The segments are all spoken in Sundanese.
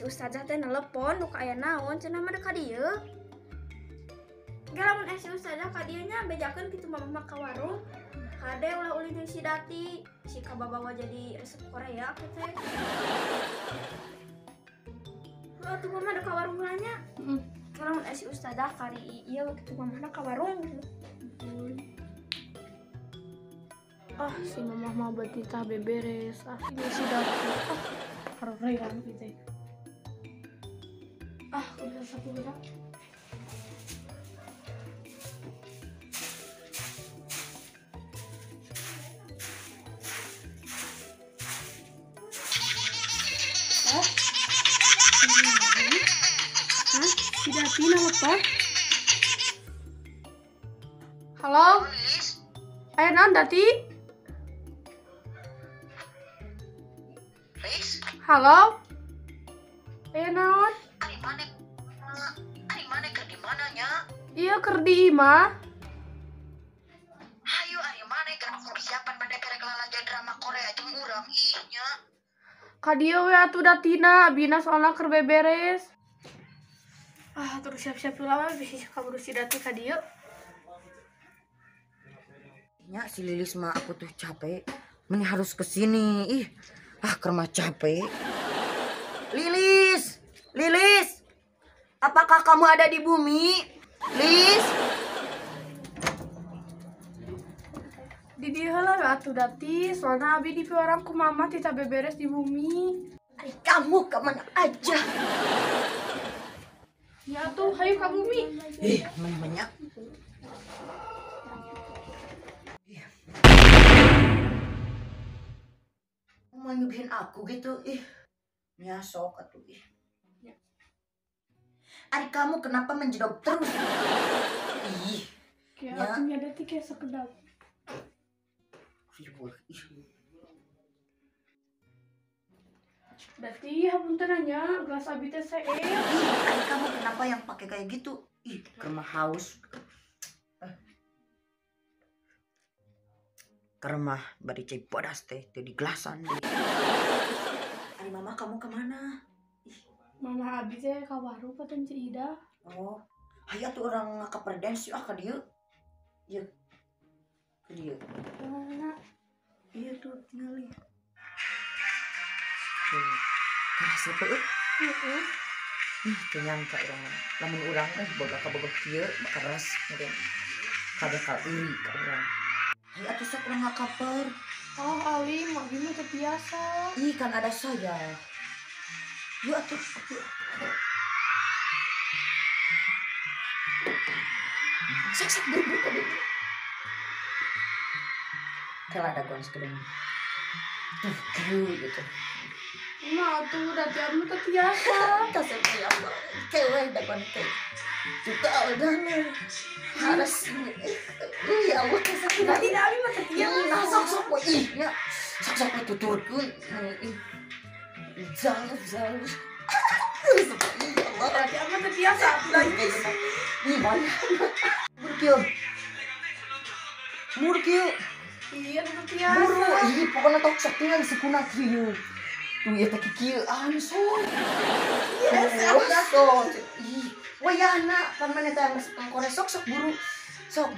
ustazah teh nelepon duka aya naon cenah mah ka dieu. Ge lamun si ustazah ka dieu nya bejakeun kitu mamah mah ka warung. Kade ulah ulin jeung si Dati, si kababawa jadi resep Korea aku teh. Heuh atuh mama da ka warung heula nya. Heeh. Lamun si ustazah kari ieu kitu mamahna ka warung gitu. Ah, si mamah mah berarti tah beberes. Ah, ini si Dati. Ah, harerean kitu. Ah, kudu sapu heula. Oh. Hah? Si Dati nelpon? Halo? Ayo naon Dati? Halo? Ayo naon? Ari mana keur di mana nya? Iya keur di imah. Hayu ari mana keur aku persiapan mana kerek lalajo drama Korea jeung urang ih nya. Ka dieu we atuh Datina, abina soalna keur beberes. Ah, terus siap-siap heula mah bisi kaburu si Dati ka dieu. Nya si Lilis mah aku tuh capek. Meni harus kesini. Ih, ah keur mah capek. Lilis, Lilis. Apakah kamu ada di bumi? Lis. Di dieu heula we atuh Dati, soalna abi dipiwarang ku mama tita beberes di bumi. Ari kamu kemana aja? Ya tuh, hayu ka bumi. Ih, mana banyak. Mau nyugihin aku gitu, ih. Ya sok atuh ih. Ya. Ari kamu kenapa menjedok terus? Ih. Kayak atuh Dati kayak sekedap. Ih. Dati, hapunten nya, gelas abi teh seep. Ih, ari kamu kenapa yang pakai kayak gitu? Ih, keur mah haus. Keur mah bari cai bodas teh teu digelasan. Ari mama kamu kemana? Ih. Mama abi teh ka warung paten Ci Ida. Oh, hayu atuh urang ngakaperdes yuk ah ka dieu. Ieu. Ka dieu. Mana? Iya tuh tingali. Tuh, kerasa tuh. Heeh. Ih, teu nyangka urang mah. Lamun urang boga kabogoh kieu bakal ras meureun. Kabeh ka iri ka urang. Hayu atuh sok urang ngakaper. Oh, alim, abi mah teu biasa. Ih, kan ada saya. Yuk atuh. Yuk. Sok sok buru buru. Kalau ada gua sekedar. Tuh, kieu gitu. Mah atuh Dati abi mah teu biasa. Kasih ya Allah. Cewek dagoan teh. Juta udah nih. Harus. Ya Allah, kasih Dati abi mah teu biasa. Nah, sok sok we ih nya. Sok sok we tuturkeun. Ih. Jangan jangan. Ya Allah. Dati abi mah teu biasa atuh Dati. Ih, banyak. Murkieu. Murkieu. Iya, teu biasa. Buru, ih pokoknya tok sok tinggal sikuna kieu. Tuh ieu teh kikieuan sok. Yes, sok. Ih, wayahna pan maneh teh geus pangkore sok sok buru. Sok.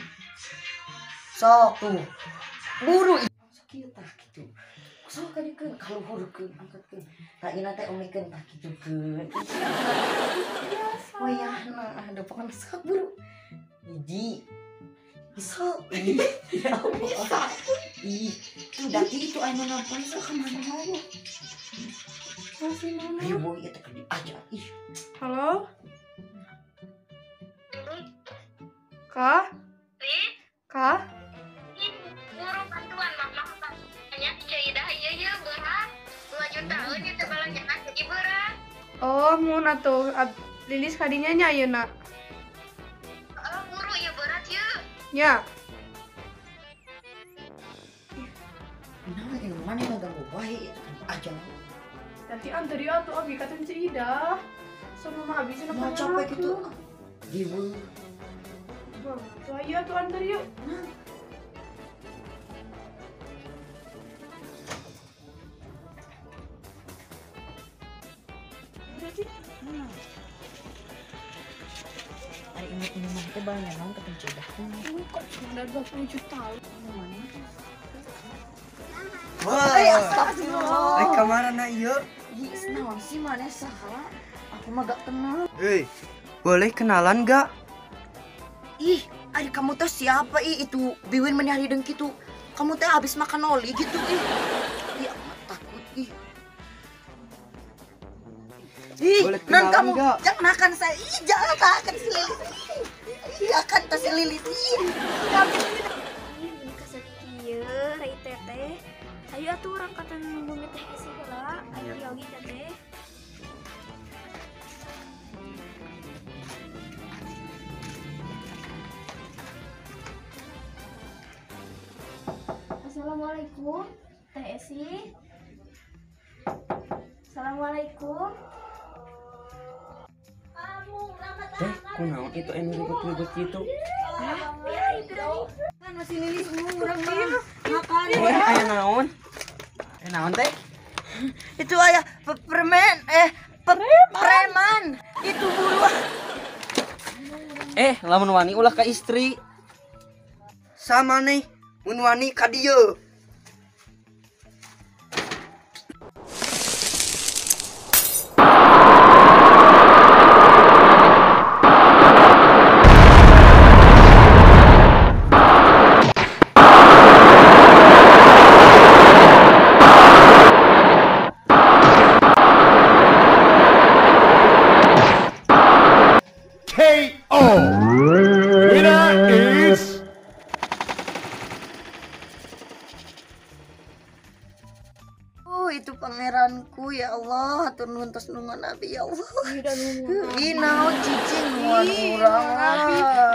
Sok tuh. Buru. Sok kieu tah kitu. Sok kadikeun kaluhurkeun angkatkeun. Tah ieu teh umikeun tah kitukeun. Wayahna aduh pokoknya sok buru. Hiji. Sok. Ya Allah. Ih, tuh Dati itu anu nelpon sok ka mana mau. Masih mama. Ayo boy, ieu teh keur diajar. Ih. Halo? Kak? Kak? Buru bantuan mama katanya si Ida ieu ieu beurang 2 jutaan ieu teh balanjaan jadi beurang. Oh, mun atuh Lilis kadinya nya ayeuna. Oh, buru ieu berat ieu. Nya. Naon ieu mana ngaganggu wae itu kan diajar. Dati anter ieu atuh abi ka Ci Ida. Sama mama abi cenah Mau capek gitu. Riweuh. Tuh ayo atuh anter yuk. Nah. Dati. Hari ini mah teh banyak naon ka Ceu Idah. Kok cuma ada 20 juta. Wah, astagfirullah. Kamarana ieu? Ih, naon sih maneh saha? Aku mah gak kenal. Hei, boleh kenalan gak? Ih, ari kamu teh siapa ih itu biwin meni hari kitu. Kamu teh habis makan oli gitu ih. Ih, aku mah takut ih. Ih, non kamu jangan makan saya. Ih, jangan makan si Lilis. Ih, akan tas si Lilis. Ih. Ih, ini kasih kieu rai teteh. Ayo atuh urang ka bumi teh esi heula. Ayo yogi teteh. Assalamualaikum, Teh Esi. Assalamualaikum. Teh, kunaon itu anu ribet-ribet gitu? Hah? Pirari. Kan masih Lilis urang mah. Makan. Aya naon? Aya naon teh? Itu aya permen preman. Itu buru. Lamun wani ulah ka istri. Sama nih, mun wani ka dieu. KO. Winner is Oh, itu pangeranku ya Allah, hatur nuhun tos nungan abi ya Allah. Ih, naon cicing nuhun urang.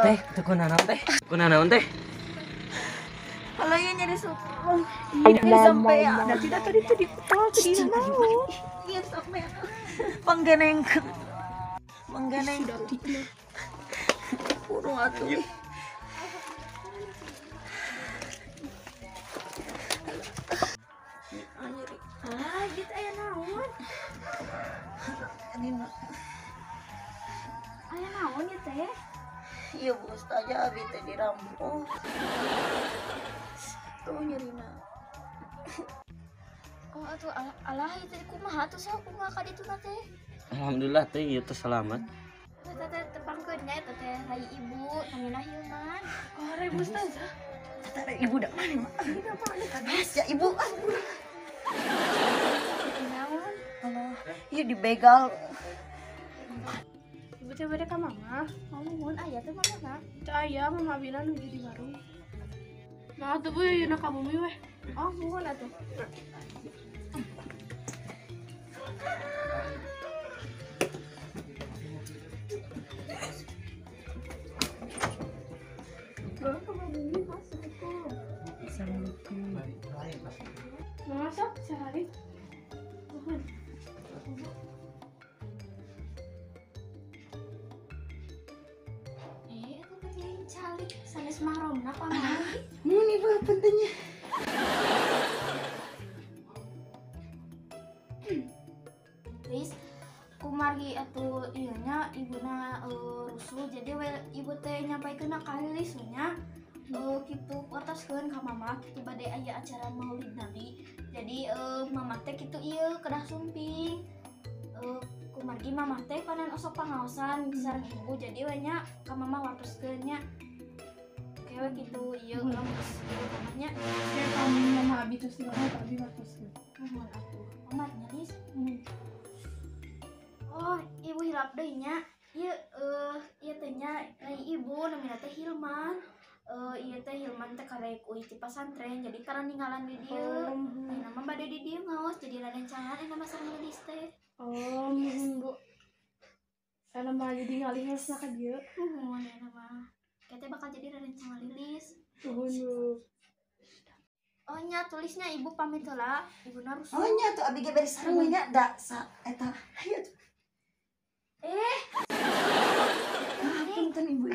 Teh, teu kunaon teh? Kunaon teh? Kalau ieu nyeri suku. Ini sampai ya. Da tidak tadi tuh dipukul di naon. Iya sampai panggeneng. Menggeneng burung atuh. Ah, gitu aya naon? Ini mah. Aya naon ieu teh? Iya Bu Ustazah abi teh dirampok. Tuh nyerina. Oh atuh alah ieu teh kumaha atuh sok kumaha ka ditu teh? Alhamdulillah teh ieu teh selamat. Teh teh tepangkeun nya eta teh rai ibu namina Hilman. Oh, rai Bu Ustazah. Teh ibu dak mana mah? Mas ya ibu. Naon? Allah, ieu dibegal. Ibu teh bade ka mama. Oh, mun aya teh mama na. Teu aya mama abina nuju di warung. Nah, atuh bu yeuna ka bumi weh. Oh, muhun atuh. Assalamualaikum. Mama sok sehari. Muhun. Aku pengen calik sanes mahromna pamali. Mun ibu pentingnya. Lis, kumargi atuh ieu nya ibuna rusuh jadi we ibu teh nyampaikeun ka Lilis nya. Kitu wartoskeun ka mama kitu bade aya acara Maulid Nabi. Jadi mama teh kitu ieu kedah sumping. Kumargi mama teh panan osok pangaosan sareng ibu jadi we nya ka mama wartoskeun nya. Kewe kitu ieu urang geus ieu mamanya. Ya kamu mama abi terus di mana abi wartoskeun. Nuhun atuh. Omat nya Lis. Oh, ibu hilap deui nya. Ieu ieu teh nya rai ibu namina teh Hilman. Ieu teh Hilman teh karek uih ti pasantren jadi karaninggalan di dieu. Ayeuna mah bade di dieu ngaos jadi rarencangan eta mah sareng Lilis teh. Oh, muhun Bu. Sana mah jadi ngalihesna ka dieu. Muhun eta mah. Kete bakal jadi rarencangan Lilis. Nuhun Bu. Oh nya tulisnya ibu pamit heula, ibuna rusuh. Oh nya tuh abi ge beres sareng we nya da sa eta. Ayo. Eh. Punten ibu.